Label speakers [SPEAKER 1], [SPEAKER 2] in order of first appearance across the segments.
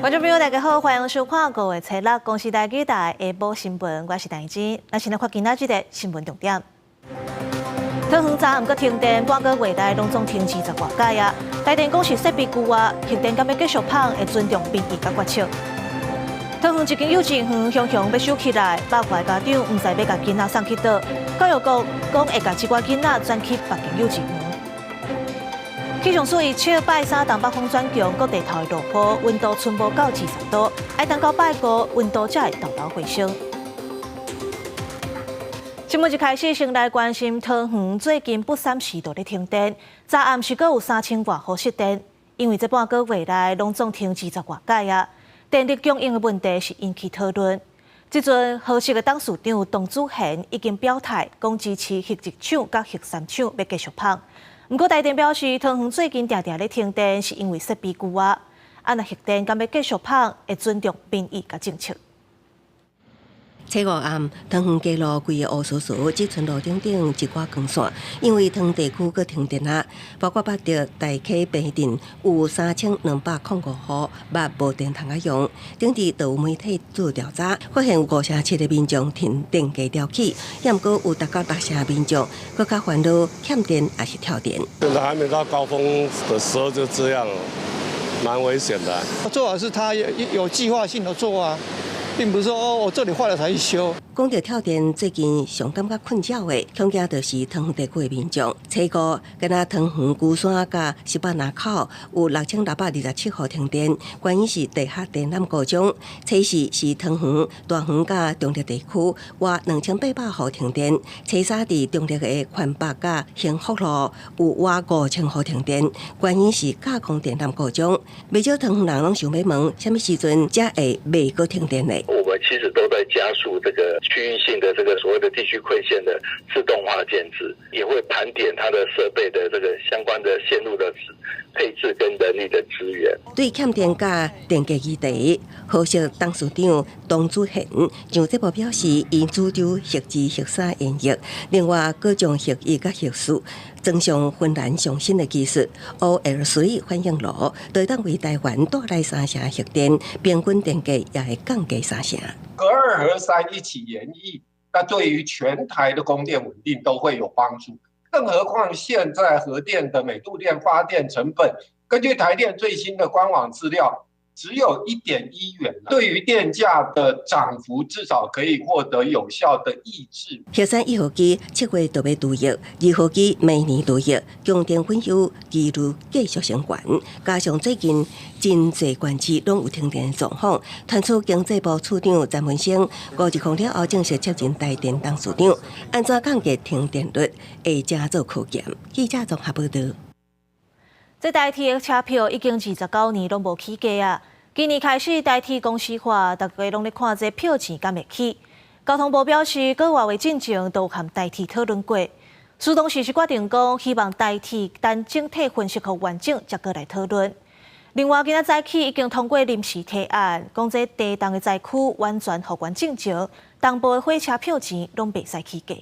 [SPEAKER 1] 觀眾朋友，大家好，歡迎收看5月初六公視台語台下晡新聞，我是陳真。咱先來看今仔日的新聞重點。桃園昨暗閣停電，半個月內攏總停二十外改啊！台電講是設備舊啊，核電敢欲繼續麭，會尊重民意佮決策。桃園一間幼稚園雄雄欲收起來，100外家長毋知欲共囡仔送去佗，教育局講會共這寡囡仔轉去別間幼稚園。氣象署預測拜三東北風轉強，各地頭會落雨，溫度春無到20度，愛等到拜五溫度才會沓沓回升。新聞一開始，先來關心桃園最近不三時都咧停電，昨暗時閣有3000外戶失電，因為這半個月來攏總停二十外改啊，電力供應的問題是引起討論。這陣和碩的董事長董祖賢已經表態，講支持核一廠佮核三廠欲繼續麭。毋過台電表示，桃園最近定定咧停電，是因為設備舊啊。啊，若核電敢欲繼續麭，會尊重民意佮政策。
[SPEAKER 2] 初五暗，桃園街路規个烏趖趖，只賰路頂頂一寡光線，因為桃園地區閣停電啊。包括八德、大溪、平鎮有3205戶，捌無電通仔用。頂日就有媒體做調查，發現有5成7的民眾電電價調起，抑毋過有達到6成民眾閣較煩惱欠電抑是跳電。
[SPEAKER 3] 現在還沒到高峰的時候就這樣，蠻危險的。
[SPEAKER 4] 最好是他有計劃性的做啊。並不是說哦，我這裡壞了才去修。
[SPEAKER 2] 講著跳電，最近上感覺困擾的，恐驚就是桃園地區的民眾。初五，敢若桃園龜山佮十八林口有6627戶停電，原因是地下電纜故障。初四是桃園大園佮中壢地區，倚2800戶停電。初三佇中壢的環北佮幸福路有倚5000戶停電，原因是架空電纜故障。袂少桃園人攏想欲問，啥物時陣才會袂閣停電呢？
[SPEAKER 5] 我們其實都在加速這個區域性的這個所謂的地區饋線的自動化建置，也會盤點它的設備的這個相關的線路的配置跟人力的資源。
[SPEAKER 2] 對欠電佮電價議題，和碩董事長董祖賢上節目表示，𪜶主張核二、核三延役，另外閣將核一佮核四裝上芬蘭上新的技術 OL3 反應爐，會當為台灣帶來三成核電，平均電價也會降低三成。
[SPEAKER 6] 核二核三一起延役，那對於全台的供電穩定都會有幫助。更何況現在核電的每度電發電成本，根據台電最新的官網資料，只有1.1元。對於電價的漲幅，至少可以獲得有效的抑制。
[SPEAKER 2] 核三一號機7月就欲除役，二號機明年除役，供電分憂疑慮繼續升懸。加上最近真濟縣市攏有停電狀況，傳出經濟部次長詹文生5日了後正式接任台電董事長，按怎降低停電率會成做考驗。記者綜合報導。
[SPEAKER 1] 這台鐵的車票已經29年攏無起價啊！今年開始台鐵公司化，大家攏咧看這票錢敢會起。交通部表示，幾個月進前都有和台鐵討論過，蘇東時是決定講，希望台鐵等整體分析予完整，才閣來討論。另外，今仔早起已經通過臨時提案，講這地動的災區完全復原進前，東部的火車票錢攏袂使起價。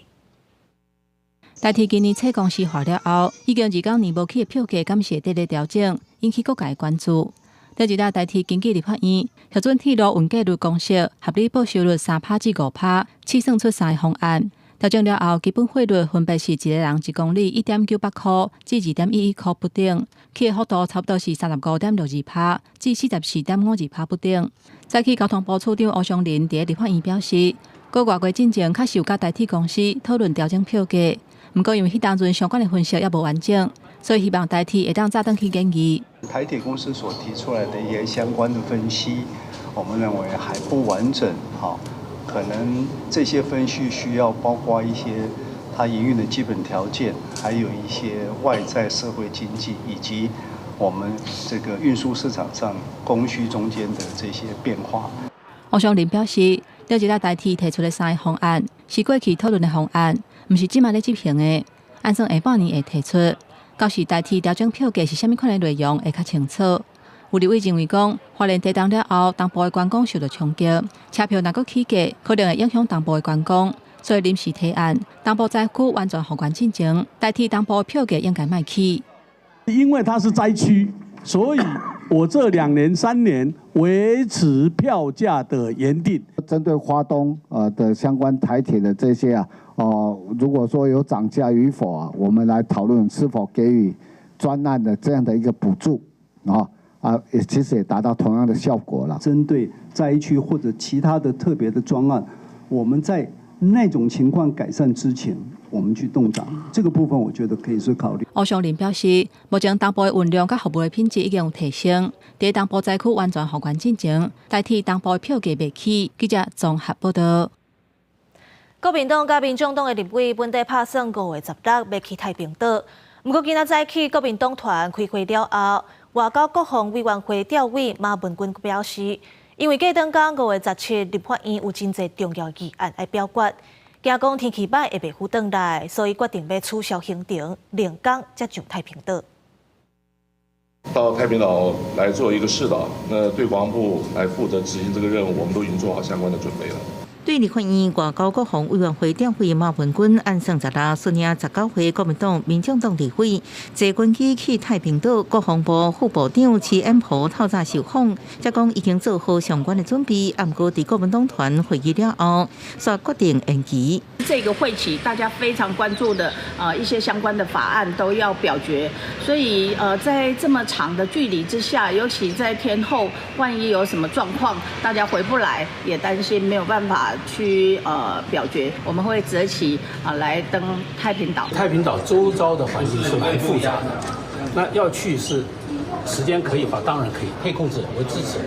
[SPEAKER 7] 台鐵今年初公司化了後，已經29年無起的票價，敢是會佇咧調整，引起各界關注。第二日，台鐵根據立法院核准鐵路運價率公式合理報收率3趴至5趴，試算出三个方案。調整了後，基本費率分別是一個人一公里1.98箍至2.11箍不等，起的幅度差不多是35.62趴至44.52趴不等。早起交通部次長吳松仁佇立法院表示，幾個月進前確實有佮台鐵公司討論調整票價，毋過因為彼當陣相關的分析猶無完整，所以希望台鐵會當早轉去研議。
[SPEAKER 8] 台鐵公司所提出來的一些相關的分析，我們認為還不完整，哈，可能這些分析需要包括一些它營運的基本條件，還有一些外在社會經濟以及我們這個運輸市場上供需中間的這些變化。
[SPEAKER 7] 吳松仁表示，對這個台鐵提出的三個方案是過去討論的方案，毋是這馬咧執行的。按算下半年會提出，到時台鐵調整票價是啥物款的內容會較清楚。有立委認為講，花蓮地動了後，東部的觀光受到衝擊，車票若閣起價，可能會影響東部的觀光，所以臨時提案，東部災區完全復原進前，台鐵東部的票價應該莫起。
[SPEAKER 9] 因為它是災區，所以我這2年3年維持票價的原定。
[SPEAKER 10] 針對花東的相關台鐵的這些啊，哦，如果說有漲價與否啊，我們來討論是否給予專案的這樣的一個補助，啊啊，也其實也達到同樣的效果了。
[SPEAKER 8] 針對災區或者其他的特別的專案，我們在那種情況改善之前，我們去凍漲，這個部分我覺得可以是考慮。
[SPEAKER 7] 吳松林表示，目前東部的運量佮服務的品質已經有提升，佇東部災區完全復原進前，台鐵東部的票價袂起。記者綜合報道。
[SPEAKER 1] 國民黨佮民眾黨的立委本底拍算5月16欲去太平島，毋過今仔早起國民黨團開會了後，外交國防委員會調委馬文君表示，因為隔轉工5月17立法院有真濟重要議案愛表決，驚講天氣䆀會袂赴轉來，所以決定欲取消行程，另工才上太平島。
[SPEAKER 11] 到太平島來做一個視導，那對國防部來負責執行這個任務，我們都已經做好相關的準備了。
[SPEAKER 12] 對立法院外交國防委員會調委馬文君按算16率領19位國民黨、民眾黨立委坐軍機去太平島，國防部副部長徐衍璞透早受訪，才講已經做好相關的準備，毋過佇國民黨團會議了後，煞決定延期。
[SPEAKER 13] 這個會期大家非常關注的一些相關的法案都要表決，所以在這麼長的距離之下，尤其在天候，萬一有什麼狀況，大家回不來，也擔心沒有辦法去表決，我們會擇期啊來登太平島。
[SPEAKER 14] 太平島周遭的環境是蠻複雜的，那要去是時間可以吧？當然可以，可以控制，我支持。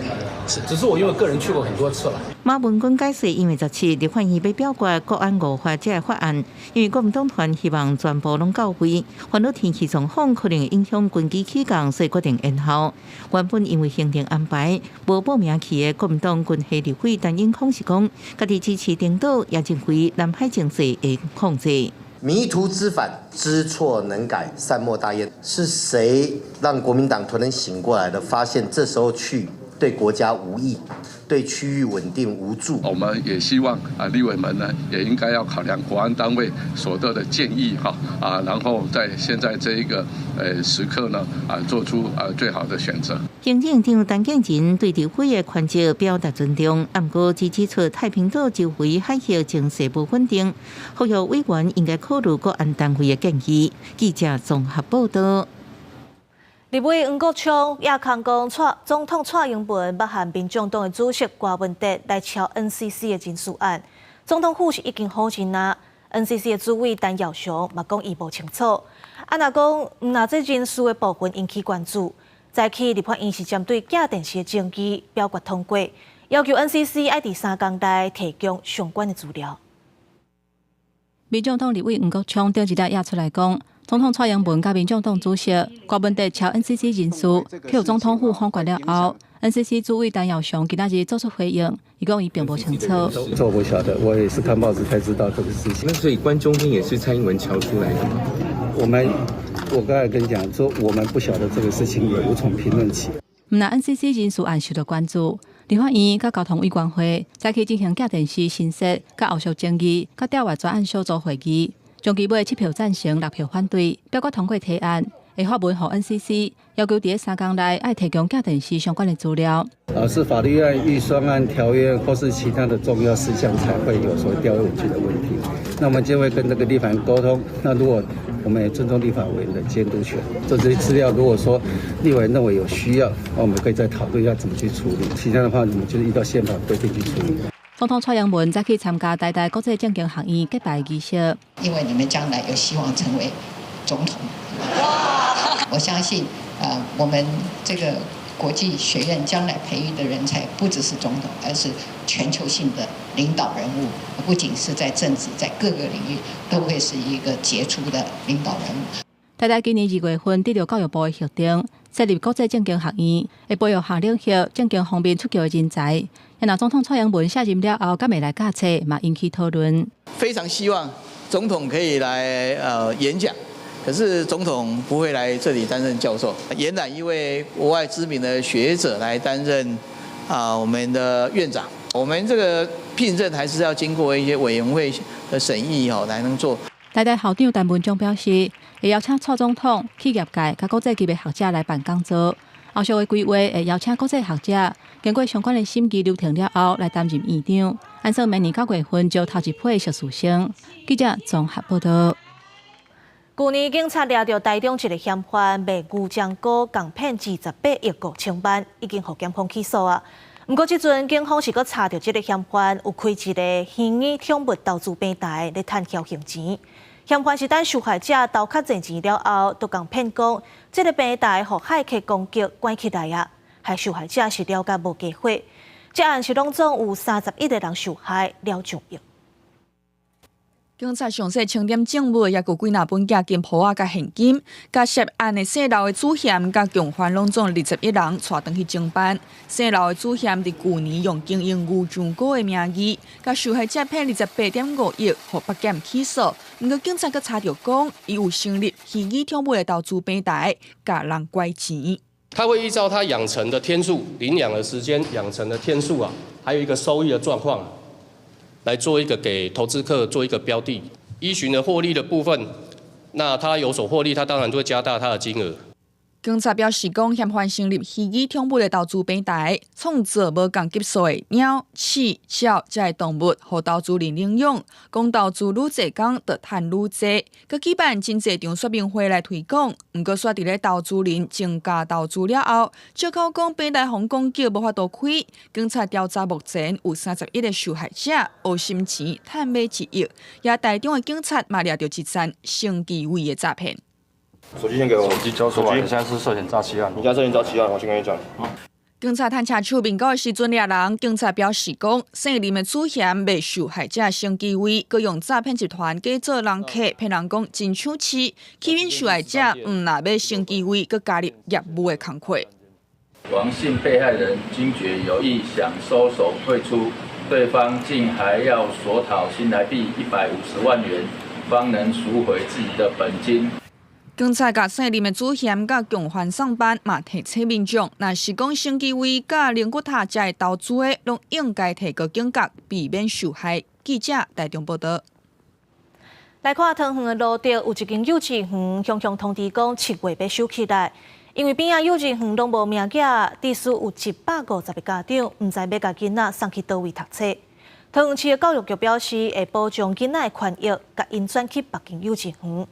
[SPEAKER 14] 是，只是我因為個人去過很多次了。
[SPEAKER 12] 馬文君解釋，因為17立法院欲表決國安五法這个法案，因為國民黨團希望全部攏到位，煩惱天氣狀況可能會影響軍機起降，所以決定延後。原本因為行程安排無報名去的國民黨軍系立委陳永康是講，家己支持登島，也認為南海情勢會控制。
[SPEAKER 15] 迷途知返，知錯能改，善莫大焉。是誰讓國民黨突然醒過來的？發現這時候去對國家無益，對區域穩定無助。
[SPEAKER 11] 我們也希望啊，立委們呢，也應該要考量國安單位所得的建議哈啊，然後在現在這一個時刻呢啊，做出啊最好的選擇。
[SPEAKER 12] 行政長陳建仁對立委的權責表達尊重，毋過只指出太平島周圍海域情勢無穩定，呼籲委員應該考慮國安單位的建議。記者綜合報道。
[SPEAKER 1] 立委黃國昌也空講，蔡總統蔡英文欲和民眾黨的主席柯文哲來敲 NCC 的人事案，總統府是已經否認啊。NCC 的主委陳耀祥嘛講伊無清楚。啊，若講毋若這人事的部分引起關注，早起立法院是針對寄電視的爭議表決通過，要求 NCC 愛佇3工內提供相關的資料。
[SPEAKER 7] 民眾黨立委黃國昌頂一日也出來講，總統蔡英文佮民眾黨主席柯文哲敲 NCC 人事，予總統府否決了後，NCC 主委陳耀祥今仔日做出回應，伊講伊並無清楚。
[SPEAKER 16] 這我不曉得，我也是看報紙才知道這個事情。
[SPEAKER 17] 那所以關中天也是蔡英文敲出來的嗎？
[SPEAKER 16] 我剛才跟你講，說我們不曉得這個事情，也無從評論起。
[SPEAKER 7] 毋但 NCC 人事案受到關注，立法院佮交通委員會早起進行寄電視新設、佮後續爭議、佮調閱專案小組會議，終其尾7票贊成，6票反對，表決通過提案，會發文予 NCC，要求佇咧3工內愛提供寄電視相關的資料。
[SPEAKER 16] 啊，是法律案、預算案、條約或是其他的重要事項才會有所謂調閱文件的問題。那我們就會跟這個立法院溝通。那如果我們也尊重立法委員的監督權，這些資料如果說立委認為有需要，那我們可以再討論一下怎麼去處理。其他的話，我們就是依照憲法規定去處理。
[SPEAKER 7] 總統蔡英文早起參加台大國際政經學院結拜儀式。
[SPEAKER 18] 因為你們將來有希望成為總統。哇！我相信，我們這個國際學院將來培育的人才，不只是總統，而是全球性的領導人物。不僅是在政治，在各個領域都會是一個傑出的領導人物。
[SPEAKER 7] 台大今年2月份得著教育部的核定，設立國際政經學院，會培育學領域政經方面出國的人才。若總統蔡英文卸任了後，敢會來教冊，嘛引起討論。
[SPEAKER 19] 非常希望總統可以來演講，可是總統不會來這裡擔任教授，延攬一位國外知名的學者來擔任啊我們的院長。我們這個聘任還是要經過一些委員會的審議哦，才能做。
[SPEAKER 7] 台大校長陳文忠表示，會邀請蔡總統、企業界佮國際級的學者來辦講座。後續的規劃會邀請國際學者，經過相關的審議流程了後，來擔任院長。按算明年9月份招頭一批碩士生。記者綜合報道。
[SPEAKER 1] 舊年警察掠著台中一個嫌犯賣牛樟哥，共騙28億5千萬，已經予檢方起訴啊。毋過這陣警方是閣查著這個嫌犯有開一個虛擬寵物投資平台咧趁僥倖錢。嫌犯是等受害者投較濟錢了後，就共騙講這個平台予駭客攻擊關起來啊，害受害者是了甲無家伙。這案是攏總有31個人受害，了上億。
[SPEAKER 20] 警察詳細清點證物，抑閣幾若本寄金簿仔佮現金，共涉案的姓劉的主嫌佮共犯攏總21人帶轉去偵辦。姓劉的主嫌佇舊年用經營牛樟哥的名義，共受害者騙28.5億，予北檢起訴。毋過警察閣查著講，伊有成立虛擬寵物的投資平台，共人拐錢。
[SPEAKER 21] 他會依照他養成的天數、領養的時間、養成的天數啊，還有一個收益的狀況。來做一個給投資客做一個標的，依循的獲利的部分，那他有所獲利，他當然就會加大他的金額。
[SPEAKER 20] 警察表示，講嫌犯成立虛擬寵物的投資平台，創造無仝級數的貓、鼠、鳥這的動物，予投資人領養。講投資愈濟工，就趁愈濟。閣舉辦真濟場說明會來推廣。毋過，煞佇咧投資人增加投資了後，借口講平台予攻擊無法度開。警察調查目前有31個受害者，烏心錢趁欲1億。也台中的警察嘛掠著一單升機位的詐騙。
[SPEAKER 22] 手機先給我，
[SPEAKER 23] 手機交出來。你現在是涉嫌詐欺案。
[SPEAKER 22] 你現在涉嫌詐欺案，我先跟你講。
[SPEAKER 20] 警察探車手面交的時陣掠人，警察表示講，姓林的主嫌賣受害者升機位，閣用詐騙集團假做人客，騙人講真搶市，欺騙受害者毋若買升機位，閣加入業務的工課。
[SPEAKER 24] 王姓被害人驚覺有意想收手退出，對方竟還要索討新台幣150萬元，方能贖回自己的本金。
[SPEAKER 20] 警察共姓林的主嫌佮共犯送辦，嘛提醒民眾，若是講升機位佮靈骨塔遮的投資的，攏應該提高警覺，避免受害。記者台中報道。
[SPEAKER 1] 來看桃園的蘆竹有一間幼稚園，雄雄通知講7月欲收起來，因為邊仔幼稚園攏無名額，致使有150個家長毋知欲共囡仔送去佗位讀冊。桃園市的教育局表示，會保障囡仔的權益，共𪜶轉去別間幼稚園。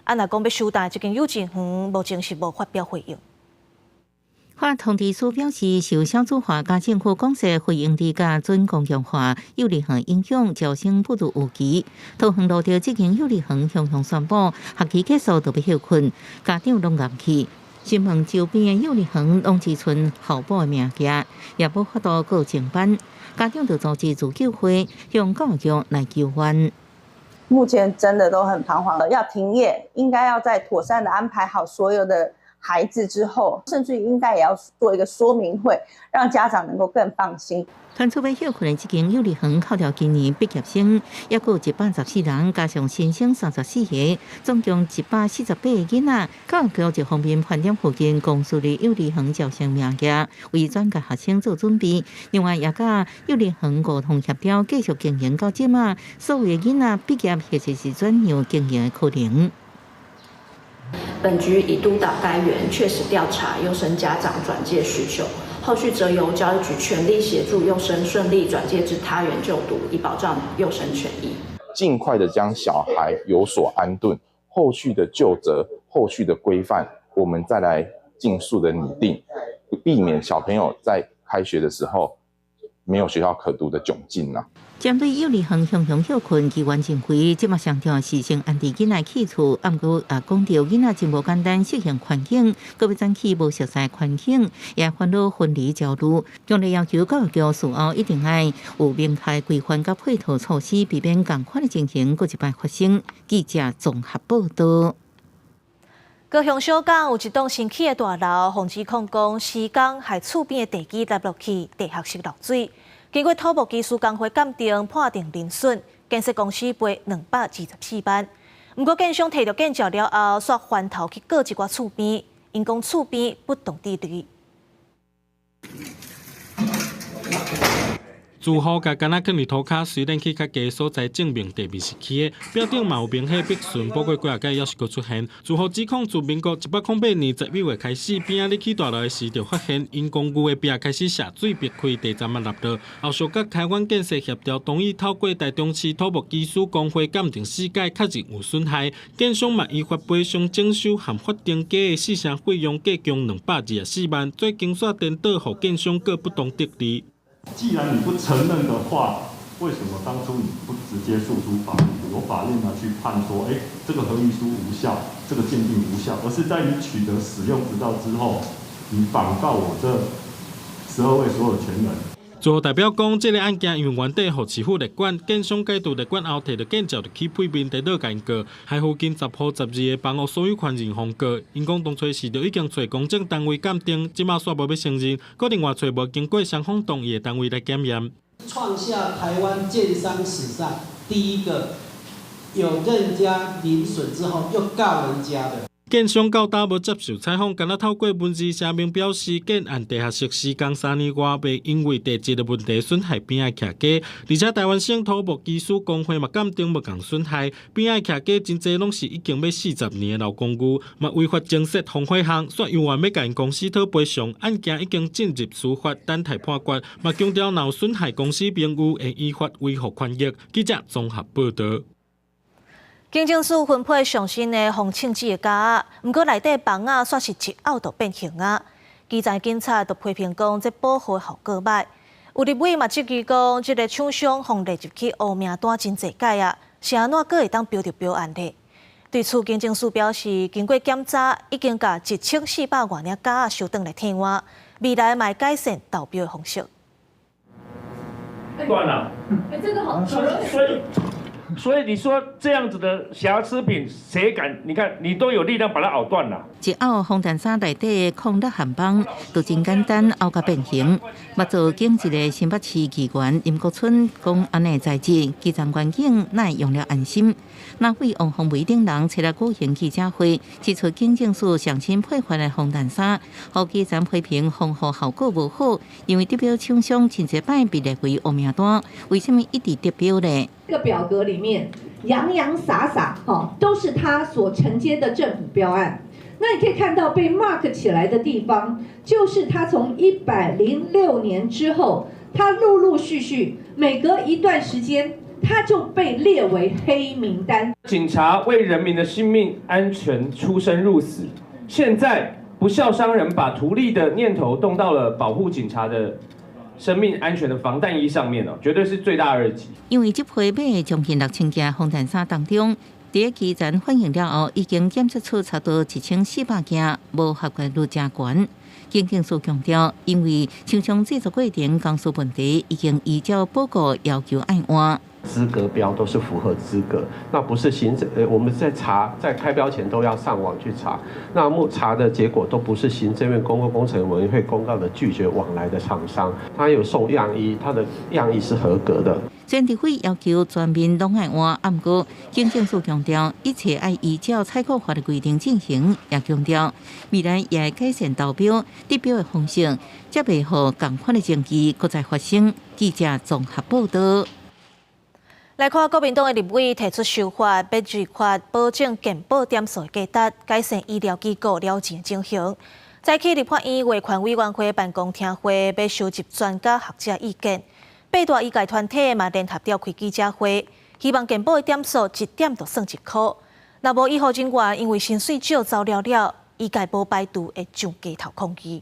[SPEAKER 1] 啊，若講欲收轉這間幼稚園，目前是無發表回應。
[SPEAKER 12] 發通知書表示，受少子化佮政府講說非營利佮準公共化幼兒園影響，招生不如預期。桃園蘆竹這間幼兒園雄雄宣布學期結束就欲歇困，家長攏𤺪去。新聞周邊的幼兒園攏只賰候補的名額，也無法度閣增班，家長就組織自救會向教育局來求援。
[SPEAKER 25] 目前真的都很彷徨了，要停業，應該要在妥善的安排好所有的孩子之後，甚至應該也要做一個說明會，讓家長能夠更放心。
[SPEAKER 12] 傳出欲歇困的這間幼兒園，扣掉今年畢業生，抑閣有114人，加上新生34個，總共148個囡仔。教育局一方面盤點附近公私立幼兒園招生名額，為轉介學生做準備；另外也佮幼兒園溝通協調，繼續經營到這馬，所有的囡仔畢業或者是轉讓經營的可能。
[SPEAKER 26] 本局已督導該園確實調查幼生家長轉介需求，後續則由教育局全力協助幼生順利轉介至他園就讀，以保障幼生權益。
[SPEAKER 17] 盡快的將小孩有所安頓，後續的究責、後續的規範，我們再來盡速的擬定，避免小朋友在開學的時候沒有學校可讀的窘境啦。
[SPEAKER 12] 針對幼兒園雄雄歇困，議員認為，這馬上重要是先安置囡仔去厝，毋過也講著囡仔真無簡單適應環境，閣欲轉去無熟悉環境，也煩惱分離焦慮。強烈要求教育局事後一定愛有明確規範佮配套措施，避免仝款的情形閣一擺發生。記者綜合報道。
[SPEAKER 1] 高雄小港有一棟新起的大樓，予指控講施工害厝邊的地基塌落去，地下室漏水。經過土木技師公會鑑定，判定鄰損，建設公司賠224萬。毋過建商提著建照了後，煞翻頭去告一寡厝邊，𪜶講厝邊不當得利。
[SPEAKER 2] 住戶共柑仔囥佇塗跤，雖然去較低所在證明地面是起的，表頂嘛有明顯筆痕，不過幾仔擺猶是閣出現。住戶指控自民國108年11月開始，邊仔咧起大樓的時就發現，𪜶公寓的壁開始瀉水癟開，地層嘛落落。後續佮台灣建設協調同意透過台中市土木技師公會鑑定司改確認有損害，建商嘛依法賠償整修和法定價的四成費用，計共224萬，做經煞顛倒，予建商閣不當得利。
[SPEAKER 3] 既然你不承認的話，為什麼當初你不直接訴諸法律，由法院來去判說，哎，這個合意書無效，這個鑑定無效，而是在你取得使用執照之後，你反告我這12位所有權人。
[SPEAKER 2] 住戶代表講，這个案件因為原底予市府列管，建商解除列管後，提著建照就起屁面佇倒共𪜶告，還附近10戶12个房屋所有權人控告。𪜶講當初時就已經揣公證單位鑑定，這馬煞無欲承認，閣另外揣無經過雙方同意的單位來檢驗。
[SPEAKER 4] 創下台灣建商史上第一個有認家鄰損之後又告人家的。
[SPEAKER 2] 建商到今無接受採訪，干焦透過文字聲明表示，建案地下室施工3年外，袂因為地質的問題損害邊仔徛家。而且台灣省土木技師公會嘛鑑定無仝損害，邊仔徛家真濟攏是已經欲40年的老公寓，嘛違法增設防火巷，煞猶原欲共𪜶公司討賠償。案件已經進入司法等待判決，嘛強調若有損害公司名譽，會依法維護權益。記者綜合報導。
[SPEAKER 1] 警政署分配上新的防銃子的夾仔，毋過內底棒仔煞是一拗就變形啊！基層警察就批評講，這保護效果䆀。有立委嘛質疑講，這个廠商予列入去烏名單真濟擺啊，是按怎閣會當標著標案呢？對此，警政署表示，經過檢查，已經共1400外領夾仔收轉來退換，未來嘛會改善投標的方式。
[SPEAKER 5] 斷了。
[SPEAKER 6] 哎，這個好，
[SPEAKER 5] 所以你說這樣子的瑕疵品，誰敢？你看，你都有力量把它拗斷了。
[SPEAKER 12] 一拗防彈衫內底空力焊枋，就真簡單拗甲變形。捌做警職的新北市議員林國春講：按呢材質，基層員警哪會用了安心？立委王鴻薇等人出來舉行記者會，指出警政署上新配發的防彈衫，予基層批評防護效果無好，因為得標廠商真濟擺被列為烏名單，為啥物一直得標呢？
[SPEAKER 6] 這個表格裡面洋洋灑灑，哈，都是他所承接的政府標案。那你可以看到被 mark 起來的地方，就是他從106年之後，他陸陸續續每隔一段時間，他就被列為黑名單。
[SPEAKER 5] 警察為人民的性命安全出生入死，現在不肖商人把圖利的念頭動到了保護警察的生命安全的防彈衣上面哦，絕對是罪大惡極。
[SPEAKER 12] 因為這批買將近6000件防彈衫當中，佇基層反映了後，已經檢測出差不多1400件無合格率誠懸。警政署強調，因為廠商製作過程工序問題，已經依照報告要求愛換。
[SPEAKER 9] 資格標都是符合資格，那不是行政，我們在查，在開標前都要上網去查，那目查的結果都不是行政院公共工程委員會公告的拒絕往來的廠商，他有送樣衣，他的樣衣是合格的。
[SPEAKER 12] 雖然立委要求全面攏愛換，毋過警政署強調，一切愛依照採購法的規定進行，也強調未來也會改善投標、得標的方式，才袂予仝款的爭議閣再發生。記者綜合報導。
[SPEAKER 1] 來看國民黨的立委提出修法，欲立法保證健保點數的價值，改善醫療機構了錢情形。早起立法院衛權委員會辦公聽會，欲收集專家學者意見。八大醫界團體嘛聯合召開記者會，希望健保的點數一點就算一箍。若無醫護人員因為薪水少走了了，醫界無排除會上街頭抗議。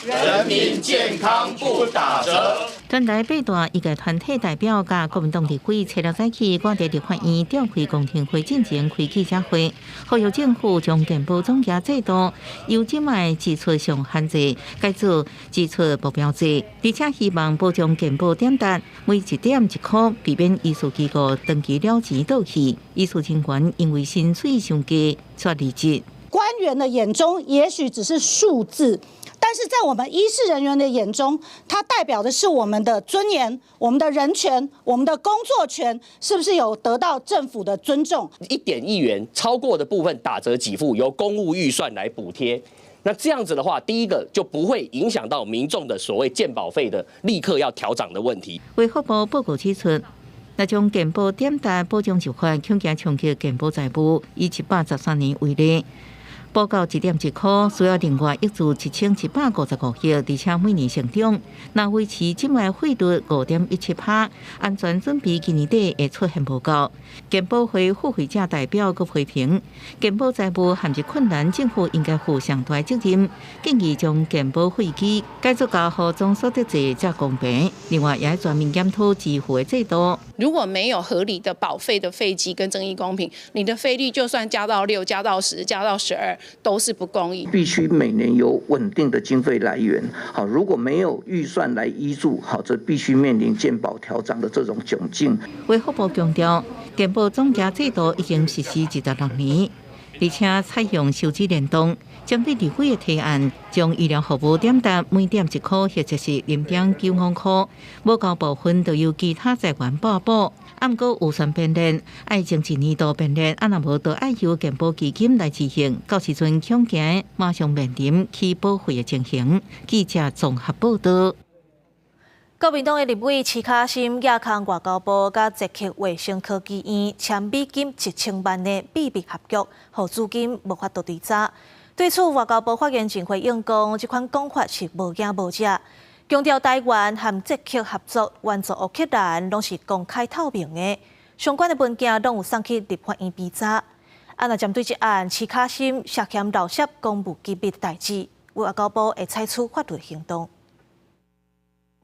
[SPEAKER 27] 人民健康不打折。
[SPEAKER 12] 全台八大醫界團體代表佮國民黨立委，初六早起趕佇立法院召開公聽會進前開記者會，呼籲政府將健保總額制度由這擺支出上限制改做支出目標制，而且希望保障健保點值每一點一箍，避免醫師機構長期了錢倒去。醫師人員因為薪水傷低，煞離職。
[SPEAKER 28] 官員的眼中，也許只是數字。但是在我們醫事人員的眼中，它代表的是我們的尊嚴、我們的人權、我們的工作權，是不是有得到政府的尊重？
[SPEAKER 21] 1點1元超過的部分打折給付，由公務預算來補貼。
[SPEAKER 8] 那這樣子的話，第一個就不會影響到民眾的所謂健保費的立刻要調漲的問題。
[SPEAKER 12] 衛福部報告指出，若將健保點單保障入法，恐驚衝擊健保財務。以113年為例，保到1.1箍，需要另外挹注1755億，而且每年成長。若維持這擺匯率5.17%，安全準備今年底會出現無夠。健保會付費者代表閣批評，健保財務陷入困難，政府應該負上大責任，建議將健保費基改做交予總所得稅才公平。另外，也全面檢討支付的制度。
[SPEAKER 10] 如果沒有合理的保費的費基跟爭議公平，你的費率就算加到6、加到10、加到12，都是不公義。
[SPEAKER 11] 必須每年有穩定的經費來源。好，如果沒有預算來挹注，好，這必須面臨健保調漲的這種窘境。
[SPEAKER 12] 衛福部強調，健保總價制度已經實施26年，而且採用收支聯動。針對立委的提案，將醫療服務點單每點1箍或者是0.95箍，無夠部分就由其他財源報補。毋過預算編列，愛經一年度編列，啊若無就愛由健保基金來執行。到時陣恐驚馬上面臨起保費的情形。記者綜合報道。
[SPEAKER 1] 國民黨的立委徐巧芯攑空外交部佮捷克衛生科技院簽美金1000萬的秘密合約，予資金無法度追查。對此，外交部發言人回應講，這款講法是無影無跡，強調台灣和捷克合作援助烏克蘭攏是公開透明的，相關的文件攏有送去立法院備查。啊，若針對這案，徐巧芯涉嫌漏泄公務機密的代誌，外交部會採取法律行動。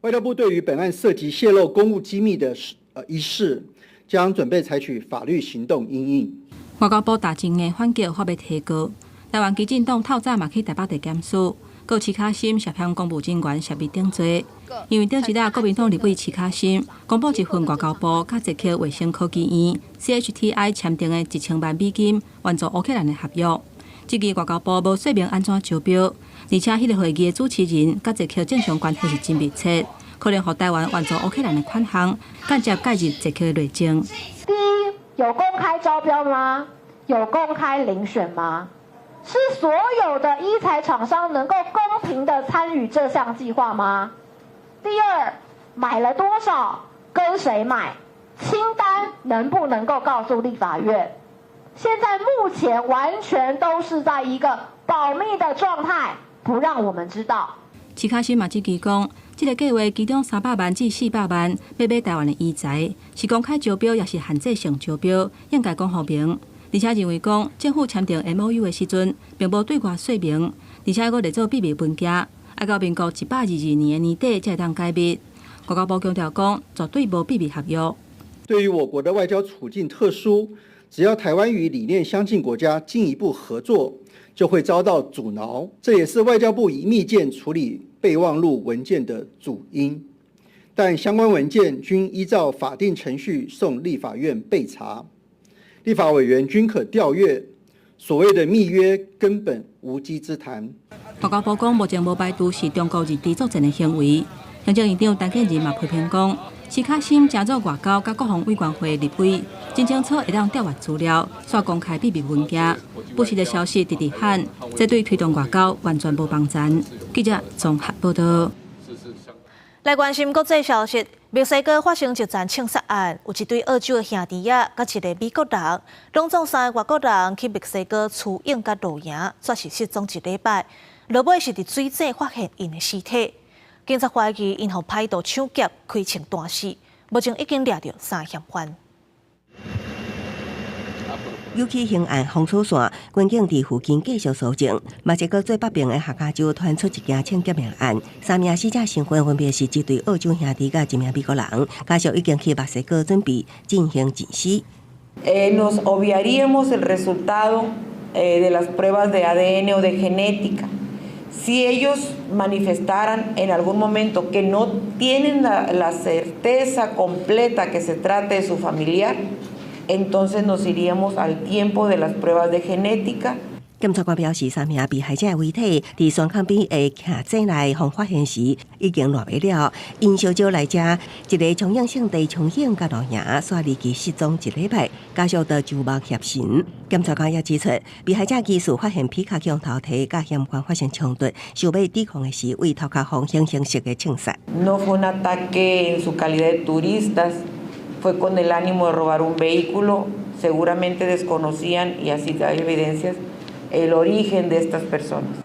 [SPEAKER 13] 外交部對於本案涉及洩露公務機密的事一事，將準備採取法律行動因應。
[SPEAKER 7] 外交部大前的反擊發欲提告，台灣基進黨透早嘛去台北地檢署告徐巧芯涉嫌公務人員泄密等罪，因為頂一日國民黨立委徐巧芯公布一份外交部佮捷克衛生科技院 CHTI 簽訂的1000萬美金援助烏克蘭的合約，這支外交部無說明按怎招標，而且彼个會議的主持人佮捷克政商關係是真密切，可能予台灣援助烏克蘭的款項間接介入捷克的內政。
[SPEAKER 14] 第一，有公開招標嗎？有公開遴選嗎？是所有的醫材廠商能夠公平的參與這項計劃嗎？第二，買了多少，跟誰買，清單能不能夠告訴立法院？現在目前完全都是在一個保密的狀態，不讓我們知道。
[SPEAKER 7] 徐巧芯嘛質疑講，這個計劃其中300萬至400萬欲買台灣的醫材，是公開招標，抑是限制性招標，應該講予明。而且認為講，政府簽訂 MOU 的時陣，並無對外說明，而且閣列做秘密文件，愛到民國122年的年底才會當解密。外交部強調講，絕對無秘密合約。
[SPEAKER 13] 對於我國的外交處境特殊，只要台灣與理念相近國家進一步合作，就會遭到阻撓。這也是外交部以密件處理備忘錄文件的主因。但相關文件均依照法定程序送立法院備查，立法委員均可調閱。所謂的密約根本無稽之談。
[SPEAKER 7] 外交部講，目前無排除是中國認知作戰的行為。行政院長陳建仁嘛批評講，徐巧芯成做外交佮國防委員會立委，真清楚會當調閱資料，煞公開秘密文件，不實的消息直直喊，這對推動外交完全無幫助。記者綜合報道。
[SPEAKER 1] 來關心國際消息，墨西哥發生一宗槍殺案，有一對澳洲的兄弟仔，佮一个美國人，攏總三个外國人去墨西哥取影佮露營，煞是失蹤一禮拜，落尾是佇水井發現𪜶的屍體。警察懷疑𪜶予歹徒搶劫，開槍彈死，目前已經掠著三嫌犯。
[SPEAKER 15] 尤其刑案封鎖線，軍警佇附近繼續搜證。墨西哥最北邊的下加州傳出一件槍劫命案，三名死者身份分別是一對澳洲兄弟佮一名美國人，家屬已經去墨西哥準備進行認屍。
[SPEAKER 16] Nos obviaríamos el resultado de las pruebas de ADN o de genética. Si ellos manifestaran en algún momento que no tienen la certeza completa que se trate de su familiar, entonces nos iríamos al tiempo de las pruebas de genética.
[SPEAKER 15] 檢察官表示，三名被害者的遺體佇宣康邊的徛井內予發現時已經爛袂了。𪜶相招來遮，一个長影聖地長影佮露營，煞離奇失蹤一禮拜，家屬都周目協神。檢察官也指出，被害者疑似發現皮卡予偷提，佮嫌犯發生衝突，想欲抵抗的時，對頭殼予形形色的槍殺。
[SPEAKER 16] No fue un ataque en su calidad de turistas, fue con el ánimo de robar un vehículo. Seguramente desconocían, y así hay evidencias, el origen de estas personas.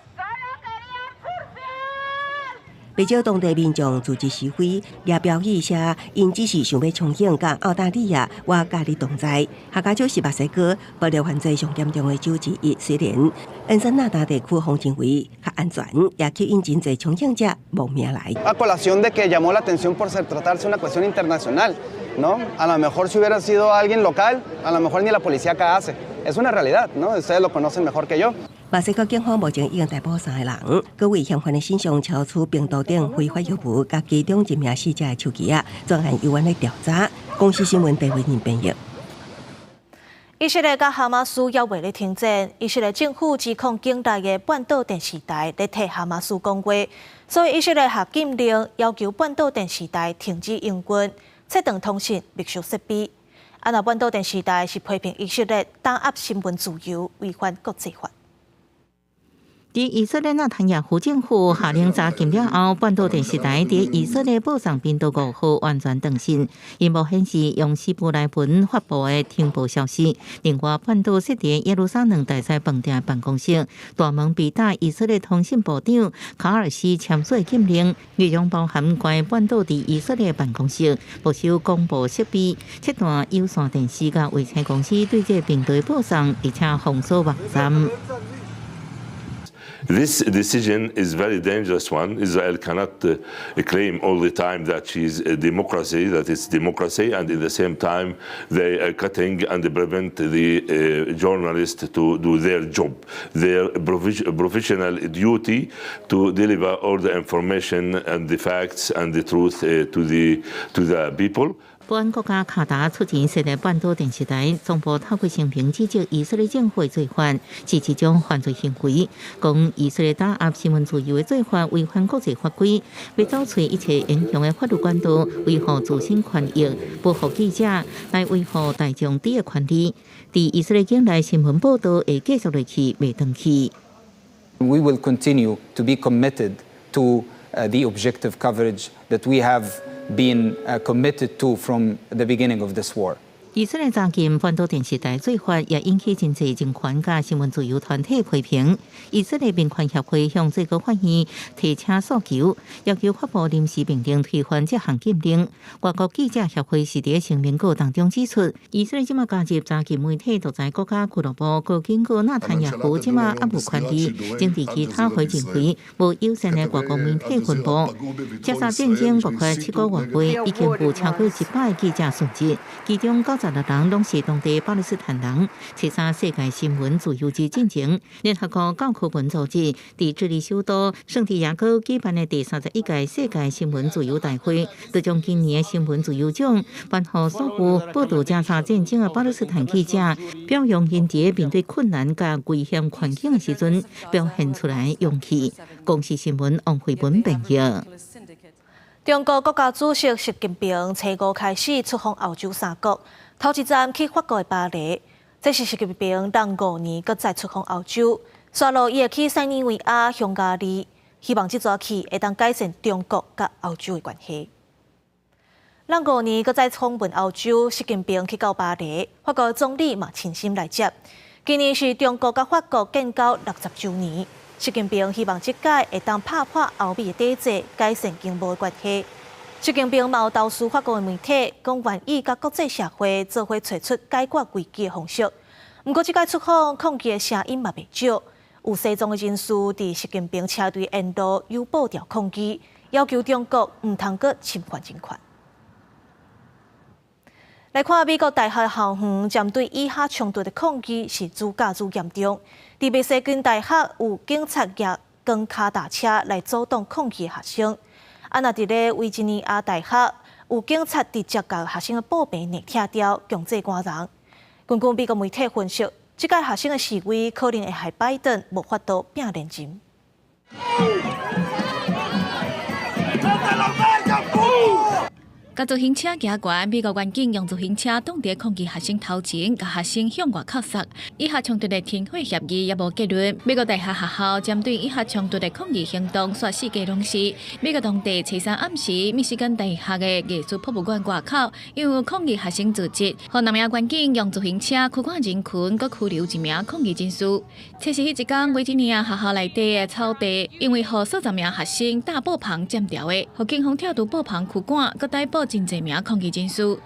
[SPEAKER 15] 不少當地民眾組織示威，也標語寫，𪜶只是想欲衝鋒佮澳大利亞，我佮你同在。哈加州是墨西哥暴力犯罪上嚴重的州之一，雖然恩森納達地區予認為較安全，也吸引真濟衝鋒者慕名來。
[SPEAKER 18] A colación de que llamó la atención por ser tratarse una cuestión internacional, ¿no? A lo mejor si hubiera sido alguien local, a lo mejor ni la policía acá hace. Es una realidad, ¿no? Ustedes lo conocen mejor que yo.
[SPEAKER 15] 墨西哥警方目前已經逮捕三個人，閣為嫌犯的身上搜出病毒等非法藥物，佮其中一名死者的手機仔，專案猶原咧調查。公視新聞鄭慧玲編譯。
[SPEAKER 1] 以色列佮哈馬斯猶未咧停戰，以色列政府指控境內的半島電視台咧替哈馬斯講話，所以以色列下禁令要求半島電視台停止營運，切斷通訊、沒收設備。啊，若半島電視台是批評以色列打壓新聞自由，違反國際法。
[SPEAKER 12] 佇以色列納坦雅胡政府下令查禁了後，半島電視台佇以色列播送頻道5號完全斷線，螢幕顯示用希伯來文發布的停播消息。另外，半島設佇耶路撒冷大師飯店辦公室大門被打以色列通信部長卡爾西簽署禁令，內容包含關半島佇以色列辦公室沒收廣播設備、切斷有線電視佮衛星公司對這個頻道的播送，而且封鎖網站。
[SPEAKER 19] This decision is very dangerous one. Israel cannot claim all the time that she's a democracy, that it's democracy, and at the same time they are cutting and prevent the journalists to do their job, their professional duty to deliver all the information and the facts and the truth to the people.
[SPEAKER 12] 保安國家卡達出錢設立半島電視台，總部透過聲明指責以色列政府的做法是一種犯罪行為，講以色列打壓新聞自由的做法違反國際法規，欲走揣一切影響的法律管道，維護自身權益，保護記者，來維護大眾的權利。佇以色列境內新聞報導會繼續落去，袂斷去。
[SPEAKER 20] We will continue to be committed to the objective coverage that we have been committed to from the beginning of this war.
[SPEAKER 12] 以色列查禁半島電視台做法，也引起真濟人權佮新聞自由團體批評。以色列民權協會向最高法院提請訴求，要求發布臨時命令推翻這項禁令。外國記者協會是佇聲明稿當中指出，以色列這馬加入查禁媒體獨裁國家俱樂部，閣警告納坦雅胡這馬猶無權利針對其他非認為無友善的外國媒體分布。加沙戰爭爆發7個月內，已經有超過100個記者殉職，其中96人攏是當地巴勒斯坦人。七三世界新聞自由日進前，聯合國教科文組織佇智利首都聖地亞哥舉辦的第31屆世界新聞自由大會，就將今年的新聞自由獎頒予所有報導加沙戰爭的巴勒斯坦記者，表揚𪜶佇面對困難佮危險環境的時陣，表現出來勇氣。公視新聞王慧文編譯。
[SPEAKER 1] 中國國家主席習近平初五開始出訪歐洲三國，頭一站去法國的巴黎。這是習近平隔5年閣再出訪歐洲，紲落伊會去塞爾維亞、匈牙利，希望這逝去會當改善中國佮歐洲的關係。隔5年閣再訪問歐洲，習近平去到巴黎，法國總理嘛親身來接。今年是中國佮法國建交60週年。習近平希望這擺會當拍破歐美的抵制，改善經貿關係。習近平嘛有投書法國的媒體，講願意佮國際社會做伙揣出解決危機的方式。毋過這擺出訪抗議的聲音嘛袂少，有西裝的人士佇習近平車隊沿路有布條抗議，要求中國毋通閣侵犯人權。來看美國大學校園針對以哈衝突的抗議是愈加愈嚴重。佇密西根大學有警察舉鋼跤踏車來阻擋抗議的學生。啊，若佇咧維吉尼亞大學有警察直接共學生的布棚捏拆掉，強制趕人。根據美國媒體分析，這屆學生的示威可能會害拜登無法度拼連任。
[SPEAKER 3] 共自行車行懸，美國員警用自行車擋佇抗議學生頭前，共學生向外扣殺。以哈衝突的停火協議猶無結論。美國大學學校針對以哈衝突的抗議行動，煞四界攏是。美國當地初三暗時，密西根大學的藝術博物館外口，因為抗議學生組織，予兩名員警用自行車驅趕人群，閣拘留一名抗議人士。測試彼一工，維吉尼亞學校內底的草地，因為予數十名學生搭布棚佔掉的，予警方跳出布棚驅趕，閣逮捕真濟名抗議人士。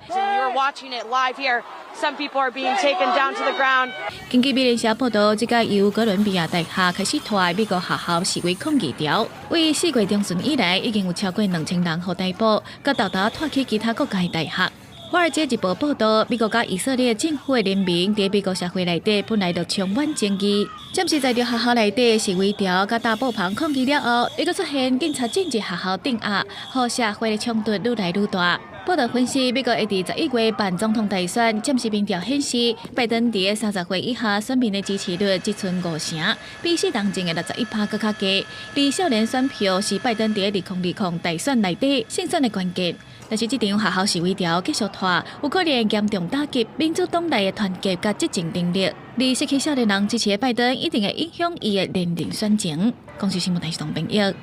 [SPEAKER 3] 根據美聯社報道，這個由哥倫比亞大學開始拖的美國學校示威抗議潮，為4月中旬以來，已經有超過2000人予逮捕，閣沓沓拖去其他國家的大學。華爾街日報報道，美國佮以色列政府的聯盟佇美國社會內底本來就充滿爭議，暫時在著學校內底示威潮佮搭布棚抗議了後，又閣出現警察進入學校鎮壓，予社會的衝突愈來愈大。報道分析，美國會佇11月辦總統大選，暫時民調顯示，拜登佇30歲以下選民的支持率只賰5成，比四年前的61%閣較低。而少年選票是拜登佇2020大選內底勝選的關鍵。但是這場學校示威潮繼續拖，有可能嚴重打擊民主黨內的團結佮執政能力。而失去少年人支持的拜登，一定會影響伊的連任選情。公視新聞台是董編譯。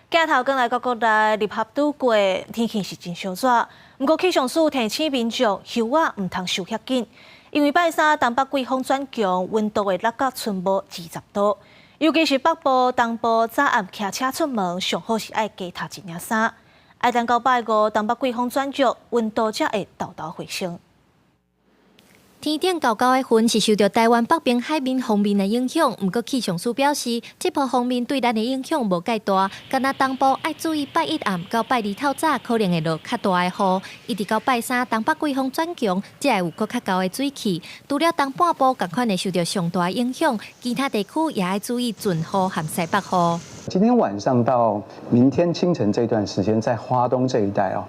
[SPEAKER 1] 鏡頭轉來到國內，入夏拄過，天氣是真燒熱。毋過氣象署提醒民眾，袖仔毋通收遐緊，因為拜三東北季風轉強，溫度會落到春無20度。尤其是北部、東部早暗騎車出門，上好是愛加疊一領衫。愛等到拜五，東北季風轉弱，溫度才會沓沓回升。
[SPEAKER 4] 天頂厚厚的雲是受著臺灣北邊海面鋒面的影響，毋過氣象署表示，這波鋒面對咱的影響無蓋大，干焦東部愛注意拜一暗到拜二透早可能會落較大的雨，一直到拜三東北季風轉強，才會有閣較厚的水汽。除了東半部仝款會受著上大影響，其他地區也愛注意陣雨和西北雨。
[SPEAKER 17] 今天晚上到明天清晨這段時間，在花東這一帶哦。